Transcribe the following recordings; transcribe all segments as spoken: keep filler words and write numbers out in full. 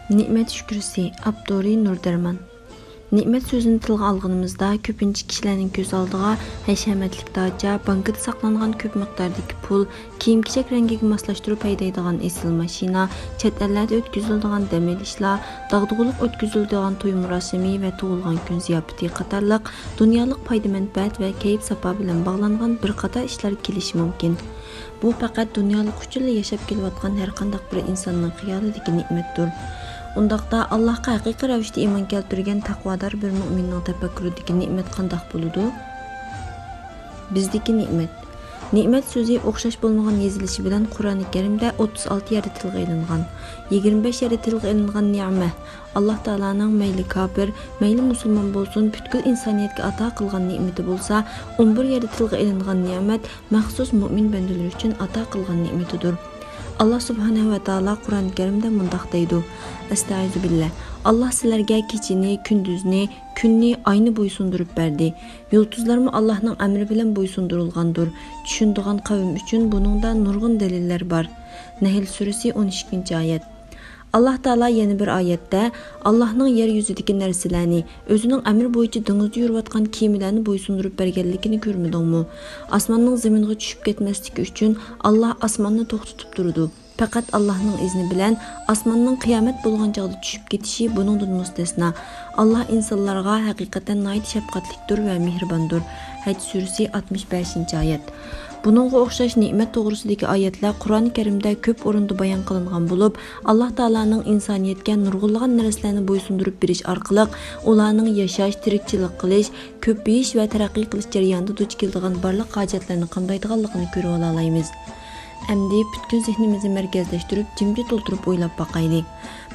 نېمەت شۈكرىسى، ئاپتورى نۇردەرمان. نېمەت سۆزىنى تىلغا ئالغىنىمىزدا، كۆپىنچە كىشىلەرنىڭ كۆز ئالدىغا ھەشەمەتلىك داچا، بانكىدا ساقلانغان كۆپ مىقداردىكى پۇل، كىيىم-كېچەك رەڭگىگە ماسلاشتۇرۇپ ھەيدەيدىغان ئېسىل ماشىنا، چەت ئەللەردە ئۆتكۈزۈلىدىغان دەم ئېلىشلار، داغدۇغىلىق ئۆتكۈزۈلىدىغان توي مۇراسىمى ۋە تۇغۇلغان كۈن زىياپىتى قاتارلىق دۇنيالىق پايدا-مەنپەئەت ۋە كەيپ-ساپا بىلەن باغلانغان بىر قاتار ئىشلار كېلىشى مۇمكىن. بۇ پەقەت دۇنيالىق ئۈچۈنلا ياشاپ كېلىۋاتقان ھەرقانداق بىر ئىنساننىڭ خىيالىدىكى نېمەتتۇر. ئۇنداقتا، ئاللاھقا ھەقىقىي رەۋىشتە ئىمان كەلتۈرگەن تەقۋادار بىر مۆمىننىڭ تەپەككۇرىدىكى نېمەت قانداق بولىدۇ؟ بىزدىكى نېمەت. نېمەت سۆزى ئوخشاش بولمىغان يېزىلىشى بىلەن قۇرئانى كەرىمدە ئوتتۇز ئالتە يەردە تىلغا ئېلىنغان. يىگىرمە بەش يەردە تىلغا ئېلىنغان نىئمە، ئاللاھ تائالانىڭ مەيلى كاپىر، مەيلى مۇسۇلمان بولسۇن، پۈتكۈل ئىنسانىيەتكە ئاتا قىلغان نېمىتى بولسا، ئون بىر يەردە تىلغا ئېلىنغان نېمەت مەخسۇس مۆمىن بەندىلىرى ئۈچۈن ئاتا قىلغان نېمىتىدۇر. ئاللاھ سۇبھانەھۇ ۋە تائالا قۇرئانى كەرىمدە مۇنداق دەيدۇ: ئەستەئىزۇ بىللە، ئاللاھ سىلەرگە كېچىنى، كۈندۈزنى، كۈننى، ئاينى بويسۇندۇرۇپ بەردى. يۇلتۇزلارمۇ ئاللاھنىڭ ئەمرى بىلەن بويسۇندۇرۇلغاندۇر. چۈشىنىدىغان قەۋم ئۈچۈن بۇنىڭدا نۇرغۇن دەلىللەر بار. نەھل سۈرىسى، ئون ئىككىنچى ئايەت. ئاللاھ تائالا يەنە بىر ئايەتتە، ئاللاھنىڭ يەر يۈزىدىكى نەرسىلەرنى، ئۆزىنىڭ ئەمرى بويىچە دېڭىزدا يۈرۈۋاتقان كېمىلەرنى بويسۇندۇرۇپ بەرگەنلىكىنى كۆرمىدىڭمۇ؟ ئاسماننىڭ زېمىنغا چۈشۈپ كەتمەسلىكى ئۈچۈن ئاللاھ ئاسماننى توختىتىپ تۇرىدۇ. پەقەت ئاللاھنىڭ ئىزنى بىلەن ئاسماننىڭ قىيامەت بولغان چاغدا چۈشۈپ كېتىشى بۇنىڭدىن مۇستەسنا. ئاللاھ ئىنسانلارغا ھەقىقەتەن ناھايىتى شەپقەتلىكتۇر ۋە مېھرىباندۇر. ھەج سۈرىسى، ئاتمىش بەشىنچى ئايەت. بۇنىڭغا ئوخشاش نېمەت توغرىسىدىكى ئايەتلەر قۇرئانى كەرىمدە كۆپ ئورۇندا بايان قىلىنغان بولۇپ، ئاللاھ تائالانىڭ ئىنسانىيەتكە نۇرغۇنلىغان نەرسىلەرنى بويسۇندۇرۇپ بېرىش ئارقىلىق ئۇلارنىڭ ياشاش، تىرىكچىلىك قىلىش، كۆپىيىش ۋە تەرەققىي قىلىش جەريانىدا دۇچ كېلىدىغان بارلىق ھاجەتلەرنى قامدايدىغانلىقىنى كۆرۈۋالالايمىز. ئەمدى پۈتكۈل زېھنىمىزنى مەركەزلەشتۈرۈپ، جىمجىت ئولتۇرۇپ ئويلاپ باقايلى.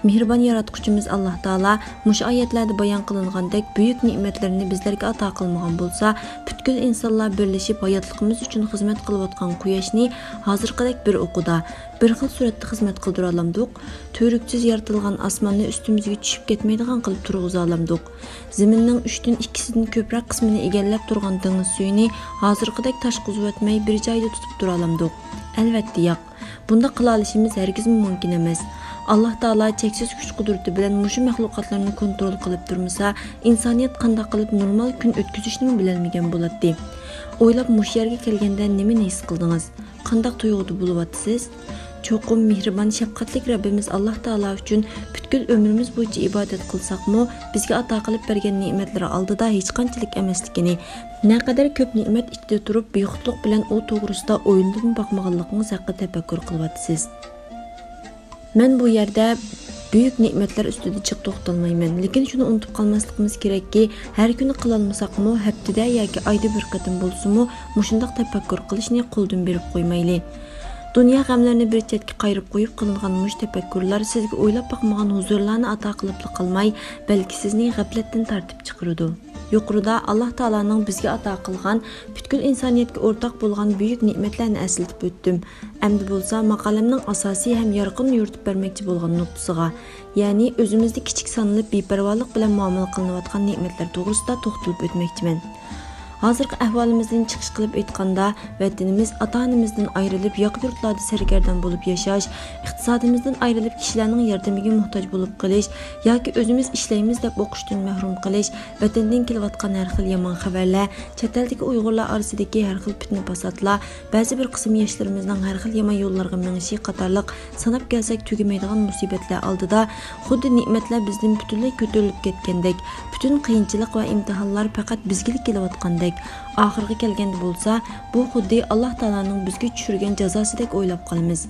مېھرىبان ياراتقۇچىمىز ئاللاھ تائالا مۇشۇ ئايەتلەردە بايان قىلىنغاندەك بۈيۈك نېمەتلىرىنى بىزلەرگە ئاتا قىلمىغان بولسا، پۈتكۈل ئىنسانلار بىرلىشىپ ھاياتلىقىمىز ئۈچۈن خىزمەت قىلىۋاتقان قۇياشنى ھازىرقىدەك بىر ئوقىدا، بىر خىل سۈرئەتتە خىزمەت قىلدۇرالامدۇق؟ تۈۋرۈكسىز يارىتىلغان ئاسماننى ئۈستىمىزگە چۈشۈپ كەتمەيدىغان قىلىپ تۇرغۇزالامدۇق؟ زېمىننىڭ ئۈچتىن ئىككىسىدىن كۆپرەك قىسمىنى ئىگىلەپ تۇرغان دېڭىز سۈيىنى ھازىرقىدەك تاشقۇزۇۋەتمەي بىر جايدا تۇتۇپ تۇرالامدۇق؟ ئەلۋەتتە ياق. بۇنداق قىلالىشىمىز ھەرگىزمۇ مۇمكىن ئەمەس. ئاللاھ تائالا چەكسىز كۈچ-قۇدرىتى بىلەن مۇشۇ مەخلۇقاتلارنى كونترول قىلىپ تۇرمىسا، ئىنسانىيەت قانداق قىلىپ نورمال كۈن ئۆتكۈزۈشنىمۇ بىلەلمىگەن بولاتتى. ئويلاپ مۇشۇ يەرگە كەلگەندە نېمىنى ھېس قىلدىڭىز؟ قانداق تۇيغۇدا بولۇۋاتىسىز؟ چوقۇم مېھرىبان، شەپقەتلىك رەببىمىز ئاللاھ تائالا ئۈچۈن پۈتكۈل ئۆمرىمىز بويىچە ئىبادەت قىلساقمۇ، بىزگە ئاتا قىلىپ بەرگەن نېمەتلىرى ئالدىدا ھېچقانچىلىك ئەمەسلىكىنى، نەقەدەر كۆپ نېمەت ئىچىدە تۇرۇپ، بىخۇدلۇق بىلەن ئۇ توغرىسىدا ئويلىنىپمۇ باقمىغانلىقىڭىز ھەققىدە تەپەككۇر قىلىۋاتىسىز. مەن بۇ يەردە بۈيۈك نېمەتلەر ئۈستىدە جىق توختالمايمەن، لېكىن شۇنى ئۇنتۇپ قالماسلىقىمىز كېرەككى، ھەر كۈنى قىلالمىساقمۇ، ھەپتىدە ياكى ئايدا بىر قېتىم بولسىمۇ، مۇشۇنداق تەپەككۇر قىلىشنى قولدىن بېرىپ قويمايلى. دۇنيا غەملىرىنى بىر چەتكە قايرىپ قويۇپ قىلىنغان مۇشۇ تەپەككۇرلار سىزگە ئويلاپ باقمىغان ھۇزۇرلارنى ئاتا قىلىپلا قالماي، بەلكى سىزنى غەپلەتتىن تارتىپ چىقىرىدۇ. يۇقىرىدا ئاللاھ تائالانىڭ بىزگە ئاتا قىلغان، پۈتكۈل ئىنسانىيەتكە ئورتاق بولغان بۈيۈك نېمەتلەرنى ئەسلىتىپ ئۆتتۈم. ئەمدى بولسا ماقالەمنىڭ ئاساسىي ھەم يارقىن يورۇتۇپ بەرمەكچى بولغان نۇقتىسىغا، يەنى ئۆزىمىزدە كىچىك سانىلىپ بىپەرۋالىق بىلەن مۇئامىلە قىلىنىۋاتقان نېمەتلەر توغرىسىدا توختىلىپ ئۆتمەكچىمەن. ھازىرقى ئەھۋالىمىزدىن چىقىش قىلىپ ئېيتقاندا، ۋەتىنىمىز ئاتا-ئانىمىزدىن ئايرىلىپ، ياقا يۇرتلاردا سەرگەردان بولۇپ ياشاش، ئىقتىسادىمىزدىن ئايرىلىپ، كىشىلەرنىڭ ياردىمىگە موھتاج بولۇپ قېلىش ياكى ئۆزىمىز ئىشلەيمىز دەپ ئوقۇشتىن مەھرۇم قېلىش، ۋەتەندىن كېلىۋاتقان ھەر خىل يامان خەۋەرلەر، چەت ئەلدىكى ئۇيغۇرلار ئارىسىدىكى ھەر خىل پىتنە-پاساتلار، بەزى بىر قىسىم ياشلىرىمىزنىڭ ھەر خىل يامان يوللارغا مېڭىشى قاتارلىق ساناپ كەلسەك تۈگىمەيدىغان مۇسىبەتلەر ئالدىدا، خۇددى نېمەتلەر بىزدىن پۈتۈنلەي كۆتۈرۈلۈپ كەتكەندەك، پۈتۈن قىيىنچىلىق ۋە ئىمتىھانلار پەقەت بىزگىلا كېلىۋاتقاندەك، ئاخىرىغا كەلگەندە بولسا، بۇ خۇددى ئاللاھ تائالانىڭ بىزگە چۈشۈرگەن جازاسىدەك ئويلاپ قالىمىز.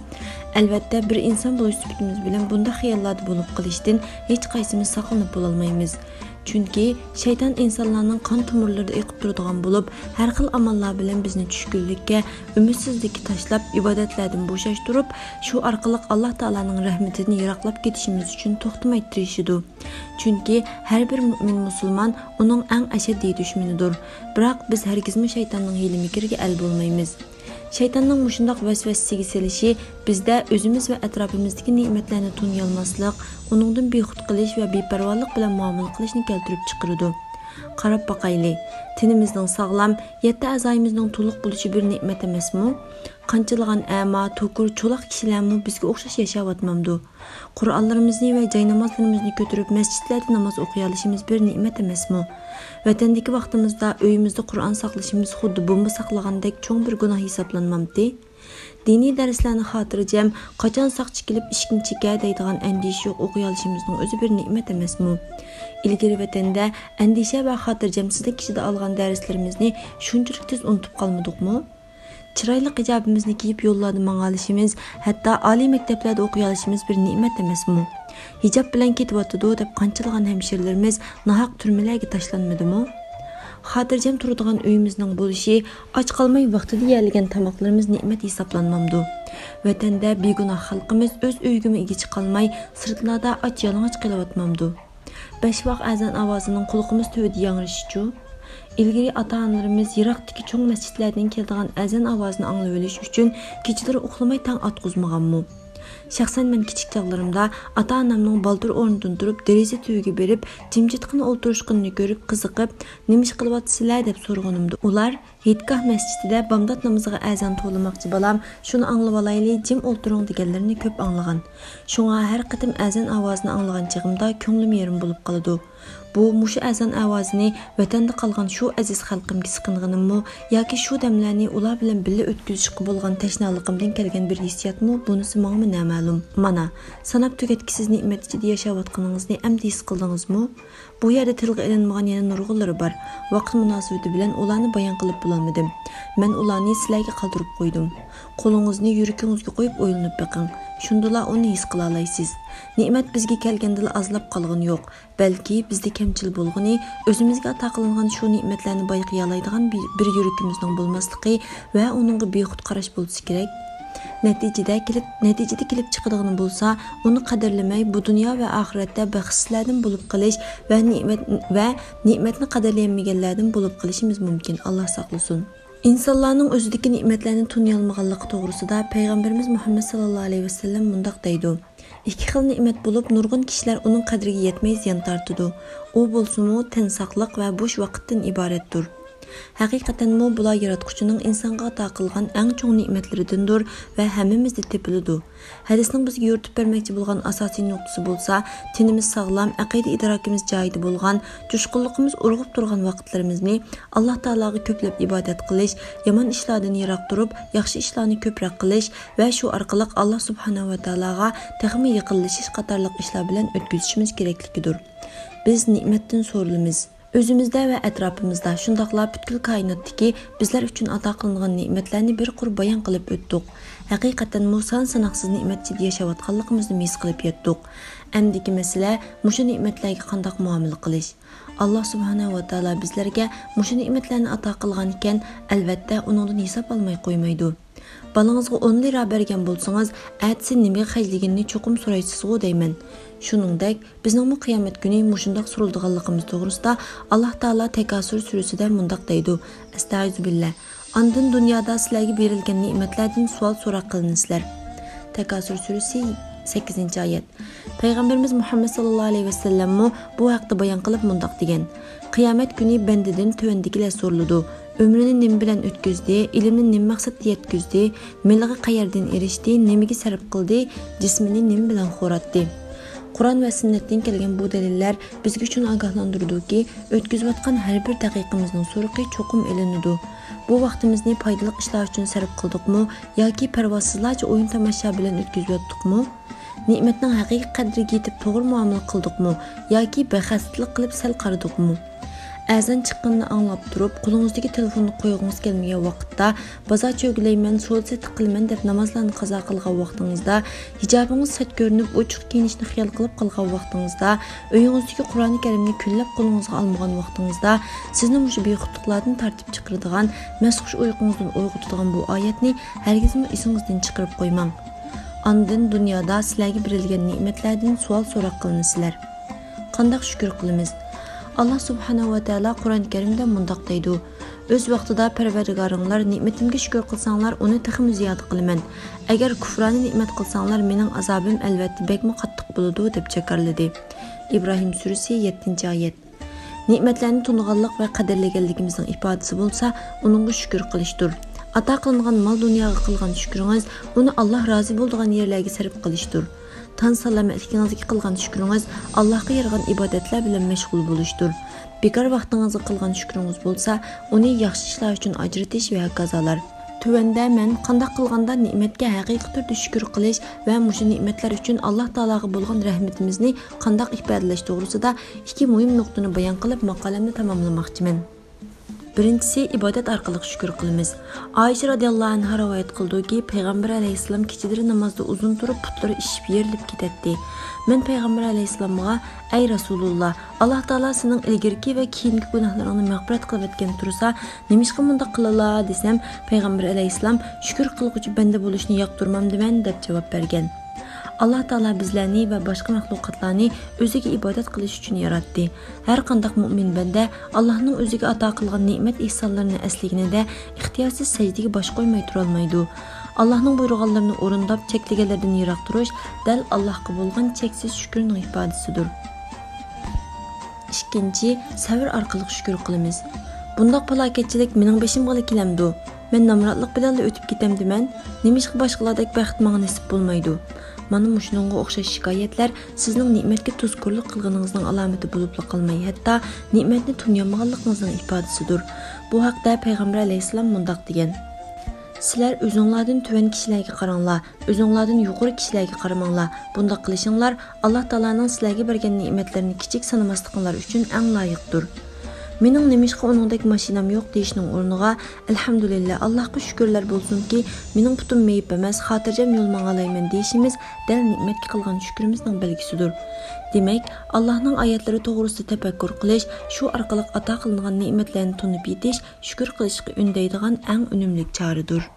ئەلۋەتتە، بىر ئىنسان بولۇش سۈپىتىمىز بىلەن بۇنداق خىياللاردا بولۇپ قېلىشتىن ھېچقايسىمىز ساقلىنىپ بولالمايمىز. چۈنكى شەيتان ئىنسانلارنىڭ قان تومۇرلىرىدا ئېقىپ تۇرىدىغان بولۇپ، ھەر خىل ئاماللار بىلەن بىزنى چۈشكۈنلۈككە، ئۈمىدسىزلىككە تاشلاپ، ئىبادەتلەردىن بوشاشتۇرۇپ، شۇ ئارقىلىق ئاللاھ تائالانىڭ رەھمىتىدىن يىراقلاپ كېتىشىمىز ئۈچۈن توختىماي تىرىشىدۇ. چۈنكى ھەر بىر مۆمىن مۇسۇلمان ئۇنىڭ ئەڭ ئەشەددىي دۈشمىنىدۇر. بىراق بىز ھەرگىزمۇ شەيتاننىڭ ھىيلە-مىكرىگە ئەل بولمايمىز. شەيتاننىڭ مۇشۇنداق ۋەسۋەسىسىگە سېلىشى بىزدە ئۆزىمىز ۋە ئەتراپىمىزدىكى نېمەتلەرنى تونۇيالماسلىق، ئۇنىڭدىن بىخۇد قىلىش ۋە بىپەرۋالىق بىلەن مۇئامىلە قىلىشنى كەلتۈرۈپ چىقىرىدۇ. قاراپ باقايلى، تېنىمىزنىڭ ساغلام، يەتتە ئەزايىمىزنىڭ تولۇق بولۇشى بىر نېمەت ئەمەسمۇ؟ قانچىلىغان ئەما، توكۇر، چولاق كىشىلەرمۇ بىزگە ئوخشاش ياشاۋاتمامدۇ؟ قۇرئانلىرىمىزنى ۋە جاينامازلىرىمىزنى كۆتۈرۈپ، مەسچىتلەردە ناماز ئوقۇيالىشىمىز بىر نېمەت ئەمەسمۇ؟ ۋەتەندىكى ۋاقتىمىزدا ئۆيىمىزدە قۇرئان ساقلىشىمىز خۇددى بومبا ساقلىغاندەك چوڭ بىر گۇناھ ھېسابلانمامتى؟ دىنىي دەرسلەرنى خاتىرجەم، قاچان ساقچى كېلىپ ئىشىكنى چېكەر دەيدىغان ئەندىشە يوق ئوقۇيالىشىمىزنىڭ ئۆزى بىر نېمەت ئەمەسمۇ؟ ئىلگىرى ۋەتەندە ئەندىشە ۋە خاتىرجەمسىزلىك ئىچىدە ئالغان دەرسلىرىمىزنى شۇنچىلىك تېز ئۇنتۇپ قالمىدۇقمۇ؟ چىرايلىق ھىجابىمىزنى كىيىپ يوللاردا ماڭالىشىمىز، ھەتتا ئالىي مەكتەپلەردە ئوقۇيالىشىمىز بىر نېمەت ئەمەسمۇ؟ ھىجاب بىلەن كېتىۋاتىدۇ دەپ قانچىلىغان ھەمشىرىلىرىمىز ناھەق تۈرمىلەرگە تاشلانمىدىمۇ؟ خاتىرجەم تۇرىدىغان ئۆيىمىزنىڭ بولۇشى، ئاچ قالماي ۋاقتىدا يېيەلىگەن تاماقلىرىمىز نېمەت ھېسابلانمامدۇ؟ ۋەتەندە بىگۇناھ خەلقىمىز ئۆز ئۆيىگىمۇ ئىگە چىقالماي، سىرتلاردا ئاچ يالىڭاچ قېلىۋاتمامدۇ؟ بەش ۋاق ئەزان ئاۋازىنىڭ قۇلىقىمىز تۈۋىدە ياڭرىشىچۇ؟ ئىلگىرى ئاتا-ئانىلىرىمىز يىراقتىكى چوڭ مەسچىتلەردىن كېلىدىغان ئەزان ئاۋازىنى ئاڭلىۋېلىش ئۈچۈن كېچىلىرى ئۇخلىماي تاڭ ئاتقۇزمىغانمۇ؟ شەخسەن مەن كىچىك چاغلىرىمدا ئاتا-ئانامنىڭ بالدۇر ئورنىدىن تۇرۇپ، دېرىزە تۈۋىگە بېرىپ، جىمجىتقىنا ئولتۇرۇشقىنىنى كۆرۈپ، قىزىقىپ، «نېمە ئىش قىلىۋاتىسىلەر؟» دەپ سورىغىنىمدا، ئۇلار، «ھېيتگاھ مەسچىتىدە بامدات نامىزىغا ئەزان توۋلىماقچى، بالام، شۇنى ئاڭلىۋالايلى، جىم ئولتۇرۇڭ» دېگەنلىرىنى كۆپ ئاڭلىغان. شۇڭا ھەر قېتىم ئەزان ئاۋازىنى ئاڭلىغان چېغىمدا كۆڭلۈم يېرىم بولۇپ قالىدۇ. بۇ مۇشۇ ئەزان ئاۋازىنى ۋەتەندە قالغان شۇ ئەزىز خەلقىمگە سېغىنغىنىممۇ ياكى شۇ دەملەرنى ئۇلار بىلەن بىللە ئۆتكۈزۈشكە بولغان تەشنالىقىمدىن كەلگەن بىر ھېسسىياتمۇ، بۇنىسى ماڭىمۇ نامەلۇم. مانا، ساناپ تۈگەتكۈسىز نېمەت ئىچىدە ياشاۋاتقىنىڭىزنى ئەمدى ھېس قىلدىڭىزمۇ؟ بۇ يەردە تىلغا ئېلىنمىغان يەنە نۇرغۇنلىرى بار. ۋاقىت مۇناسىۋىتى بىلەن ئۇلارنى بايان قىلىپ بولالمىدىم. مەن ئۇلارنى سىلەرگە قالدۇرۇپ قويدۇم. قولىڭىزنى يۈرىكىڭىزگە قويۇپ ئويلىنىپ بېقىڭ. شۇندىلا ئۇنى ھېس قىلالايسىز. نېمەت بىزگە كەلگەندىلا ئازلاپ قالغىنى يوق. بەلكى بىزدە كەمچىل بولغىنى، ئۆزىمىزگە ئاتا قىلىنغان شۇ نېمەتلەرنى بايقىيالايدىغان بىر، بىر يۈرىكىمىزنىڭ بولماسلىقى ۋە ئۇنىڭغا بىخۇد قاراش بولسا كېرەك. نەتىجىدە كېلىپ، نەتىجىدە كېلىپ چىقىدىغىنى بولسا، ئۇنى قەدىرلىمەي، بۇ دۇنيا ۋە ئاخىرەتتە بەختسىزلەردىن بولۇپ قېلىش ۋە نېمەت، ۋە نېمەتنى قەدىرلىيەلمىگەنلەردىن بولۇپ قېلىشىمىز مۇمكىن، ئاللا ساقلىسۇن. ئىنسانلارنىڭ ئۆزىدىكى نېمەتلەرنى تونۇيالمىغانلىقى توغرىسىدا پەيغەمبىرىمىز مۇھەممەد ساللاللاھۇ ئەلەيھى ۋەسەللەم مۇنداق دەيدۇ: «ئىككى خىل نېمەت بولۇپ، نۇرغۇن كىشىلەر ئۇنىڭ قەدرىگە يەتمەي زىيان تارتىدۇ. ئۇ بولسىمۇ تەن ساقلىق ۋە بوش ۋاقىتتىن ئىبارەتتۇر.» ھەقىقەتەنمۇ بۇلار ياراتقۇچىنىڭ ئىنسانغا ئاتا قىلغان ئەڭ چوڭ نېمەتلىرىدىندۇر ۋە ھەممىمىزدە تېپىلىدۇ. ھەدىسنىڭ بىزگە يورۇتۇپ بەرمەكچى بولغان ئاساسىي نۇقتىسى بولسا، تېنىمىز ساغلام، ئەقىدە ئىدراكىمىز جايىدا بولغان، جۇشقۇنلۇقىمىز ئۇرغۇپ تۇرغان ۋاقىتلىرىمىزنى ئاللا تائالاغا كۆپلەپ ئىبادەت قىلىش، يامان ئىشلاردىن يىراق تۇرۇپ، ياخشى ئىشلارنى كۆپرەك قىلىش ۋە شۇ ئارقىلىق ئاللا سۇبھانەھۇ ۋە تائالاغا تېخىمۇ يېقىنلىشىش قاتارلىق ئىشلار بىلەن ئۆتكۈزۈشىمىز كېرەكلىكىدۇر. بىز نېمەتتىن سورىلىمىز. ئۆزىمىزدە ۋە ئەتراپىمىزدا، شۇنداقلا پۈتكۈل كائىناتتىكى بىزلەر ئۈچۈن ئاتا قىلىنغان نېمەتلەرنى بىر قۇر بايان قىلىپ ئۆتتۇق. ھەقىقەتەنمۇ سان-ساناقسىز نېمەت ئىچىدە ياشاۋاتقانلىقىمىزنى ھېس قىلىپ يەتتۇق. ئەمدىكى مەسىلە مۇشۇ نېمەتلەرگە قانداق مۇئامىلە قىلىش. ئاللا سۇبھانەھۇ ۋە تائالا بىزلەرگە مۇشۇ نېمەتلەرنى ئاتا قىلغانىكەن، ئەلۋەتتە ئۇنىڭدىن ھېساب ئالماي قويمايدۇ. بالىڭىزغا ئون لىرا بەرگەن بولسىڭىز، ئەتىسى نېمىگە خەجلىگىنىنى چوقۇم سورايسىزغۇ دەيمەن. شۇنىڭدەك، بىزنىڭمۇ قىيامەت كۈنى مۇشۇنداق سورىلىدىغانلىقىمىز توغرىسىدا ئاللا تائالا تەكاسۇر سۈرىسىدە مۇنداق دەيدۇ: ئەستەئىزۇبىللا. ئاندىن دۇنيادا سىلەرگە بېرىلگەن نېمەتلەردىن سوئال سوراق قىلىنىسىلەر. تەكاسۇر سۈرىسى، سەككىزىنچى ئايەت. پەيغەمبىرىمىز مۇھەممەد ساللاللاھۇ ئەلەيھى ۋەسەللەممۇ بۇ ھەقتە بايان قىلىپ مۇنداق دېگەن: قىيامەت كۈنى بەندىدىن تۆۋەندىكىلەر سورىلىدۇ: ئۆمرىنى نېمە بىلەن ئۆتكۈزدى؟ ئىلىمنى نېمە مەقسەتتە يەتكۈزدى؟ مېلىغا قەيەردىن ئېرىشتى؟ نېمىگە سەرپ قىلدى؟ جىسمىنى نېمە بىلەن خوراتتى؟ قۇرئان ۋە سۈننەتتىن كەلگەن بۇ دەلىللەر بىزگە شۇنى ئاگاھلاندۇرىدۇكى، ئۆتكۈزۈۋاتقان ھەر بىر دەقىقىمىزنىڭ سورىقى چوقۇم ئېلىنىدۇ. بۇ ۋاقتىمىزنى پايدىلىق ئىشلار ئۈچۈن سەرپ قىلدۇقمۇ ياكى پەرۋاسىزلارچە ئويۇن-تاماشا بىلەن ئۆتكۈزۈۋەتتۇقمۇ؟ نېمەتنىڭ ھەقىقىي قەدرىگە يېتىپ توغرا مۇئامىلە قىلدۇقمۇ ياكى بەخەستىلىك قىلىپ سەل قارىدۇقمۇ؟ ئەزان چىققىنىنى ئاڭلاپ تۇرۇپ، قولىڭىزدىكى تېلېفوننى قويغۇڭىز كەلمىگەن ۋاقىتتا، بازار چۆگىلەيمەن، سودا-سېتىق قىلىمەن دەپ نامازلارنى قازا قىلغان ۋاقتىڭىزدا، ھىجابىڭىز سەت كۆرۈنۈپ، ئوچۇق كىيىنىشنى خىيال قىلىپ قالغان ۋاقتىڭىزدا، ئۆيىڭىزدىكى قۇرئانى كەرىمنى كۈنلەپ قولىڭىزغا ئالمىغان ۋاقتىڭىزدا، سىزنى مۇشۇ بىخۇدلۇقلاردىن تارتىپ چىقىرىدىغان، مەستخۇش ئۇيقۇڭىزدىن ئويغىتىدىغان بۇ ئايەتنى ھەرگىزمۇ ئېسىڭىزدىن چىقىرىپ قويماڭ. ئاندىن دۇنيادا سىلەرگە بېرىلگەن نېمەتلەردىن سوئال-سوراق قىلىنىسىلەر. قانداق شۈكۈر قىلىمىز؟ ئاللا سۇبھانەھۇ ۋە تائالا قۇرئان كەرىمدە مۇنداق دەيدۇ: «ئۆز ۋاقتىدا پەرۋەردىگارىڭلار نېمىتىمگە شۈكۈر قىلساڭلار، ئۇنى تېخىمۇ زىيادە قىلىمەن. ئەگەر كۇفرانە نېمەت قىلساڭلار، مېنىڭ ئازابىم ئەلۋەتتە بەكمۇ قاتتىق بولىدۇ» دەپ جاكارلىدى. ئىبراھىم سۈرىسى، يەتتىنچى ئايەت. نېمەتلەرنى تونۇغانلىق ۋە قەدىرلىگەنلىكىمىزنىڭ ئىپادىسى بولسا، ئۇنىڭغا شۈكۈر قىلىشتۇر. ئاتا قىلىنغان مال-دۇنياغا قىلغان شۈكرىڭىز ئۇنى ئاللاھ رازى بولىدىغان يەرلەرگە سەرپ قىلىشتۇر. تان-سالامەتلىكىڭىزگە قىلغان شۈكرىڭىز ئاللاھقا يارىغان ئىبادەتلەر بىلەن مەشغۇل بولۇشتۇر. بىكار ۋاقتىڭىزغا قىلغان شۈكرىڭىز بولسا، ئۇنى ياخشى ئىشلار ئۈچۈن ئاجرىتىش ۋە ھاكازالار. تۆۋەندە مەن قانداق قىلغاندا نېمەتكە ھەقىقىي تۈردە شۈكۈر قىلىش ۋە مۇشۇ نېمەتلەر ئۈچۈن ئاللاھ تائالاغا بولغان رەھمىتىمىزنى قانداق ئىپادىلەش توغرىسىدا ئىككى مۇھىم نۇقتىنى بايان قىلىپ، ماقالەمنى تاماملىماقچىمەن. بىرىنچىسى، ئىبادەت ئارقىلىق شۈكۈر قىلىمىز. ئائىشە رازىياللاھۇ ئەنھا رىۋايەت قىلىدۇكى، پەيغەمبەر ئەلەيھىسسالام كېچىلىرى نامازدا ئۇزۇن تۇرۇپ، پۇتلىرى ئىششىپ يېرىلىپ كېتەتتى. مەن پەيغەمبەر ئەلەيھىسسالامغا، ئەي رەسۇلۇللاھ، ئاللاھ تائالا سېنىڭ ئىلگىرىكى ۋە كېيىنكى گۇناھلىرىڭنى مەغپىرەت قىلىۋەتكەن تۇرسا، نېمىشقا مۇنداق قىلىلا؟ دېسەم، پەيغەمبەر ئەلەيھىسسالام، شۈكۈر قىلغۇچى بەندە بولۇشنى ياقتۇرمامدىمەن، دەپ جاۋاب بەرگەن. ئاللاھ تائالا بىزلەرنى ۋە باشقا مەخلۇقاتلارنى ئۆزىگە ئىبادەت قىلىش ئۈچۈن ياراتتى. ھەر قانداق مۇئمىن بەندە ئاللاھنىڭ ئۆزىگە ئاتا قىلغان نېمەت ئېھسانلىرىنى ئەسلىگىنىدە ئىختىيارسىز سەجدىگە باش قويماي تۇرالمايدۇ. ئاللاھنىڭ بۇيرۇغانلىرىنى ئورۇنداپ، چەكلىگەنلەردىن يىراق تۇرۇش دەل ئاللاھقا بولغان چەكسىز شۈكرىنىڭ ئىپادىسىدۇر. ئىككىنچى، سەۋر ئارقىلىق شۈكۈر قىلىمىز. بۇنداق پالاكەتچىلىك مېنىڭ بېشىمغىلا كېلەمدۇ؟ مەن نامراتلىق بىلەنلا ئۆتۈپ كېتەمدىمەن؟ نېمىشقا باشقىلاردەك بەخت ماڭا نېسىپ بولمايدۇ؟ مانا مۇشۇنىڭغا ئوخشاش شىكايەتلەر سىزنىڭ نېمەتكە تۇزكورلۇق قىلغىنىڭىزنىڭ ئالامىتى بولۇپلا قالماي، ھەتتا نېمەتنى تونۇيالمىغانلىقىڭىزنىڭ ئىپادىسىدۇر. بۇ ھەقتە پەيغەمبەر ئەلەيھىسسالام مۇنداق دېگەن: سىلەر ئۆزۈڭلاردىن تۆۋەن كىشىلەرگە قاراڭلار، ئۆزۈڭلاردىن يۇقىرى كىشىلەرگە قارىماڭلار. بۇنداق قىلىشىڭلار ئاللاھ تائالانىڭ سىلەرگە بەرگەن نېمەتلىرىنى كىچىك سانىماسلىقىڭلار ئۈچۈن ئەڭ لايىقتۇر. مېنىڭ نېمىشقا ئۇنىڭدەك ماشىنام يوق دېيىشنىڭ ئورنىغا، ئەلھەمدۇلىللا، ئاللاھقا شۈكۈرلەر بولسۇنكى، مېنىڭ پۇتۇم مېيىپ ئەمەس، خاتىرجەم يول ماڭالايمەن دېيىشىمىز دەل نېمەتكە قىلغان شۈكرىمىزنىڭ بەلگىسىدۇر. دېمەك، ئاللاھنىڭ ئايەتلىرى توغرىسىدا تەپەككۇر قىلىش، شۇ ئارقىلىق ئاتا قىلىنغان نېمەتلەرنى تونۇپ يېتىش شۈكۈر قىلىشقا ئۈندەيدىغان ئەڭ ئۈنۈملۈك چارىدۇر.